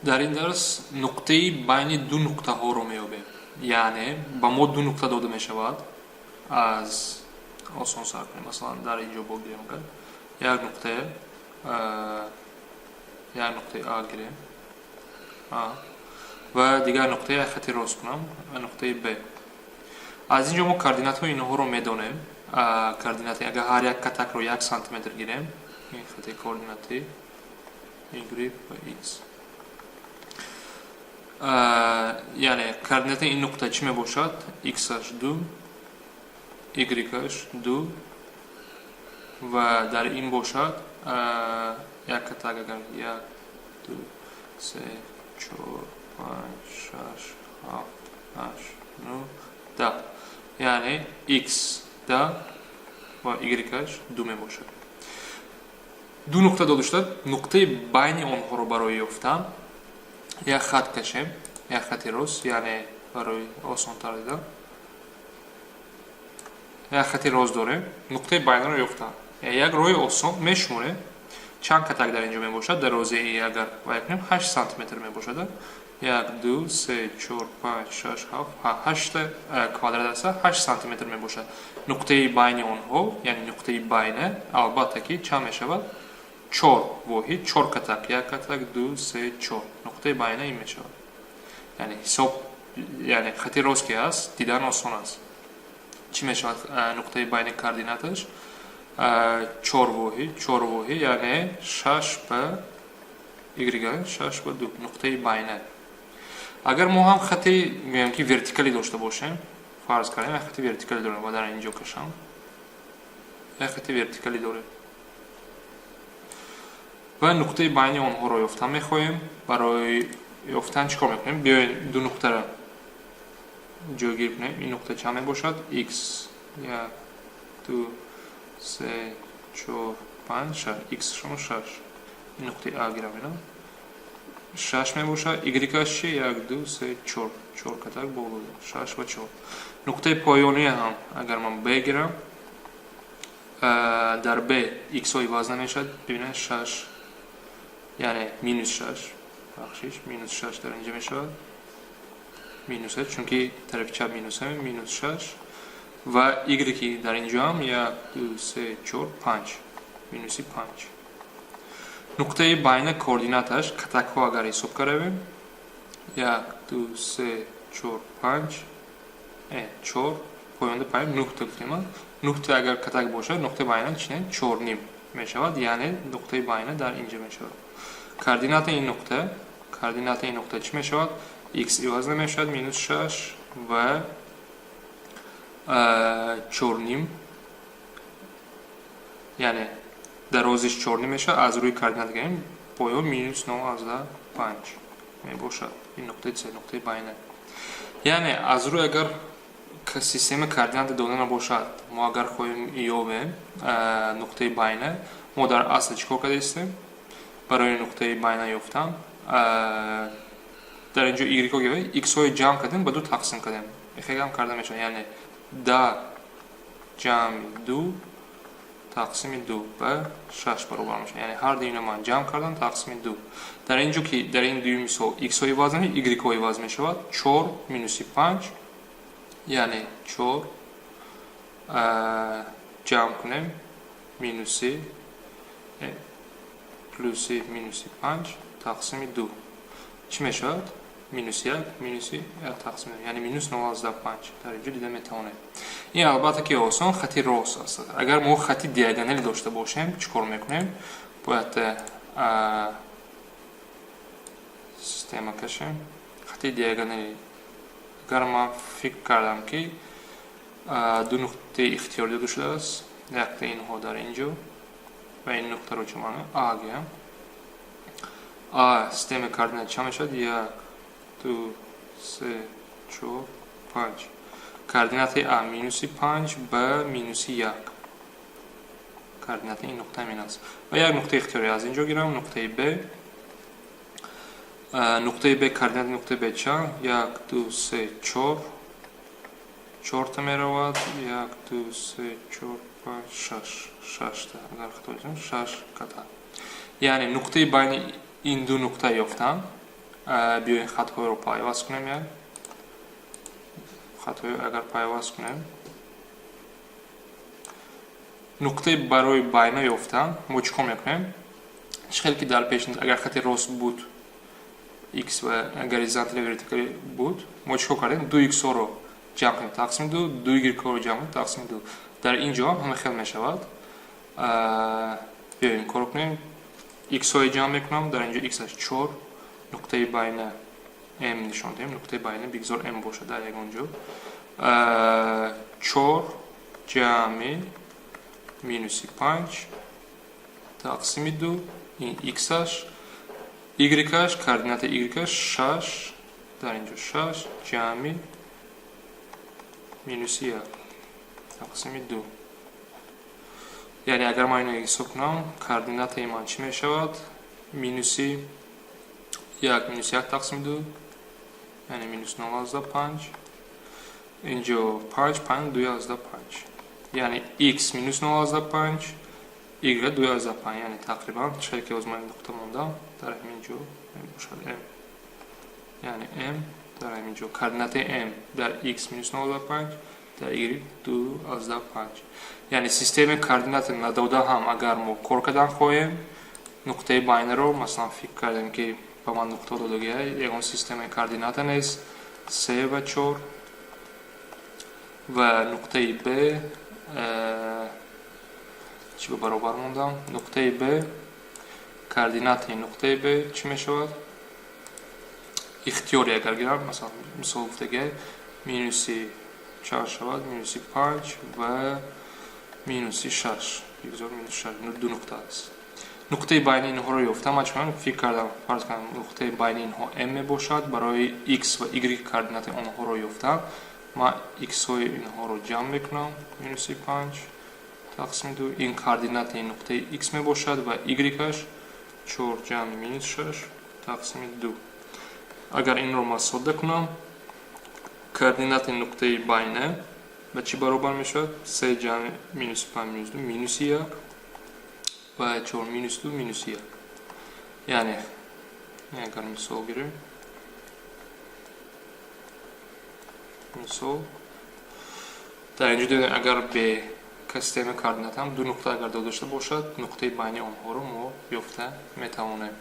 Дар ин дарс нуқтаи байни ду нуқтаҳоро меёбем. Яъне ба мо ду нуқта дода мешавад. Аз осон сар кунем. Масалан, дар ин ҷо бо гирем, агар як нуқтае, як нуқтаи А гирем, А, ва дигар нуқтаи, як хати рост кунам, нуқтаи Б. Аз ин ҷо мо координатҳои инҳоро медонем. Координати, агар ҳар як катакро 1 сантиметр гирем, ин хати координати Y ва X. Яъне координати ин нуқта чӣ мебошад? X-аш 2, Y-аш 2 ва дар ин бошад, як катак агар як, ду, се, чор, панҷ, шаш, ҳафт, ҳашт, нӯҳ, 10. Яъне x 10 ва y-аш 2 мебошад. Ду нуқта дода шуда, нуқтаи байни онҳоро барои ёфтан як хат кашем, як хати рост, яъне барои осонтар дидан як хати рост дорем. Нуқтаи байниро ёфтан як роҳи осон: мешуморем, чанд катак дар ин ҷо мебошад. Дарозаи агар вай кунем, 8 сантиметр мебошад: як, ду, се, чор, панҷ, шаш, ҳафт, ҳашта квадрат аста, 8 сантиметр мебошад. Нуқтаи байни онҳо, яъне нуқтаи байна, албатта ки чанд мешавад? Чор воҳид, чор катак: як катак, ду, се, чор. Нуқтаи байна ин мешавад. Яъне ҳисоб, яъне хати рост ки аст, дидан осон аст. Чӣ мешавад нуқтаи байни? Координаташ чор воҳид, чор воҳид, яъне шаш ба y, шаш ба ду нуқтаи байна. Агар мо ҳам хати, гӯем ки, вертикалӣ дошта бошем, фарз кардем, як хати вертикалӣ дорем ва дар ин ҷо кашам, як хати вертикалӣ дорем ва нуқтаи байни онҳоро ёфтан мехоҳем. Барои ёфтан чӣ кор мекунем? Биёед, ду нуқтаро ҷойгир кунем. Ин нуқта чанд мебошад? X як, ду, се, чор, панҷ, шаш. X шумо шаш. Ин нуқтаи А гирам, ина шаш мебошад. Y чи? Як, ду, се, чор, чор катак боло, шаш ва чор. Нуқтаи поёние ҳам агар ман Б гирам, дар Б х иваз намешавад. Бибинед, шаш, яъне минус шаш, бахшиш, минус шаш дар инҷа мешавад, минус, чунки тарафи чап минус, минус шаш. Ва y дар инҷо ҳам як, ду, се, чор, панҷ, минуси панҷ. Нуқтаи байна координаташ, катакҳо агар ҳисоб каравем, як, ду, се, чор, панҷ, чор, поёнда панҷ, нуҳта гуфтем, нуҳта агар катак бошад, нуқтаи байна чи? Чор ним мешавад. Яъне нуқтаи байна дар инҷа мешавад. Координати ин нуқта, координати ин нуқта чӣ мешавад? X иваз намешавад, минус шаш ва чор ним, яъне дарозиш чор ним мешавад. Аз рӯи координата гирем, поён минус 0,5 мебошад. Ин нуқтаи С, нуқтаи байна. Яъне аз рӯи, агар системаи координата дода набошад, мо агар хоҳем ёбем нуқтаи байна, мо дар асл чӣ кор кардаистем барои нуқтаи байна ёфтан? Дар ин ҷо y гирем, x-ҳои ҷамъ кардем, ба ду тақсим кардем. Хеле ҳам карда мешавад, яъне 10 ҷамъи ду тақсими ду ба шаш баробар мешавад. Яъне ҳар дуино ман ҷамъ кардам, тақсими ду. Дар ин ҷо ки дар ин дуюм мисол x-ҳо иваз намешавад, y-ҳо иваз мешавад: чор минуси панҷ, яъне чор ҷамъ кунем, минуси, плюси, минуси панҷ тақсими ду чӣ мешавад? Минуси як, минуси як тақсим, яъне минус 0,5. Дар инҷо дида метавонем. Ин албатта ки осон хати рост аст. Агар мо хати диагоналӣ дошта бошем, чӣ кор мекунем? Бояд система кашем хати диагоналӣ. Агар ман фикр кардам, ки ду нуқтаи ихтиёр дода шудааст, якта инҳо дар ин ҷо ва ин нуқтаро чӣ маъно, А гӯям. А системаи координат чанд мешавад? Як, ду, се, чор, панҷ. Координати А минуси панҷ ба минуси як. Координати ин нуқта ҳамин аст. Ва як нуқтаи ихтиёрӣ аз ин ҷо гирам, нуқтаи Б. Нуқтаи Б, координати нуқтаи Б чанд? Як, ду, се, чор, чорта меравад, як, ду, се, чор, панҷ, шаш, шашта, агар хато, шаш ката. Яъне нуқтаи байни ин ду нуқта ёфтан. Биёем, хатҳоеро пайваст кунем. Як хатҳоеро агар пайваст кунем, нуқтаи барои байна ёфтан мо чӣ кор мекунем? Чӣ хеле ки дар пеш агар хати рост буд, x ва горизонтали, вертикали буд, мо чӣ кор кардем? Ду иксҳоро ҷамъ кунем, тақсими ду, ду y-ҳоро ҷамъ кунем, тақсими ду. Дар ин ҷо ҳам ҳама хел мешавад. Биёем, кор кунем. Иксҳои ҷамъ мекунам. Дар ин ҷо иксаш чор, нуқтаи байна м нишон диҳем. Нуқтаи байна бигзор м бошад дар ягон ҷо. Чор ҷамъи минуси панҷ тақсими ду, ин иксаш. Y-аш, координатаи y-аш шаш, дар ин ҷо шаш ҷамъи минуси як тақсими ду. Яъне агар ман инро ҳисоб кунам, координатаи ман чӣ мешавад? Минуси як, минуси як тақсими ду, яъне минус 0,5. Инҷо панҷ, панҷ, 2,5. Яъне x минус 0,5, y 2,5. Яъне тақрибан чӣ ки ҳозир ман нуқта мондам, дар ҳамин ҷо мебошад m. Яъне m дар ҳамин ҷо, координатаи m дар x минус 0,5, дар y 2,5. Яъне системаи координата надода ҳам агар мо кор кардан хоҳем, нуқтаи байнаро, масалан, фикр кардем, ки ба ман нуқта додагия, ягон системаи координата нест, се ва чор ва нуқтаи б чӣ ба баробар мондам? Нуқтаи б, координатаи нуқтаи б чӣ мешавад? Ихтиёре агар гирам, масалан, мисол гуфтагия, минуси чанд шавад? Минуси панҷ ва минуси шаш, бигзор минус шаш. Ду нуқта аст. Нуқтаи байни инҳоро ёфтам. Ман чӣ фикр кардам? Фарз кардам, нуқтаи байни инҳо м мебошад. Барои x ва y координатаи онҳоро ёфтам, ман х-ҳои инҳоро ҷамъ мекунам, минуси панҷ тақсими ду, ин координатаи нуқтаи x мебошад, ва y-аш чор ҷамъи минус шаш тақсими ду. Агар инро ман содда кунам, координатаи нуқтаи байна ба чӣ баробар мешавад? Се ҷамъи минуси панҷ минус ду, минуси як, ва чор минус ду, минуси як. Яъне агар мисол гирем, мисол, дар инҷо дидем, агар бе системаи координатам ду нуқта агар дода шуда бошад, нуқтаи байни онҳоро мо ёфта метавонем.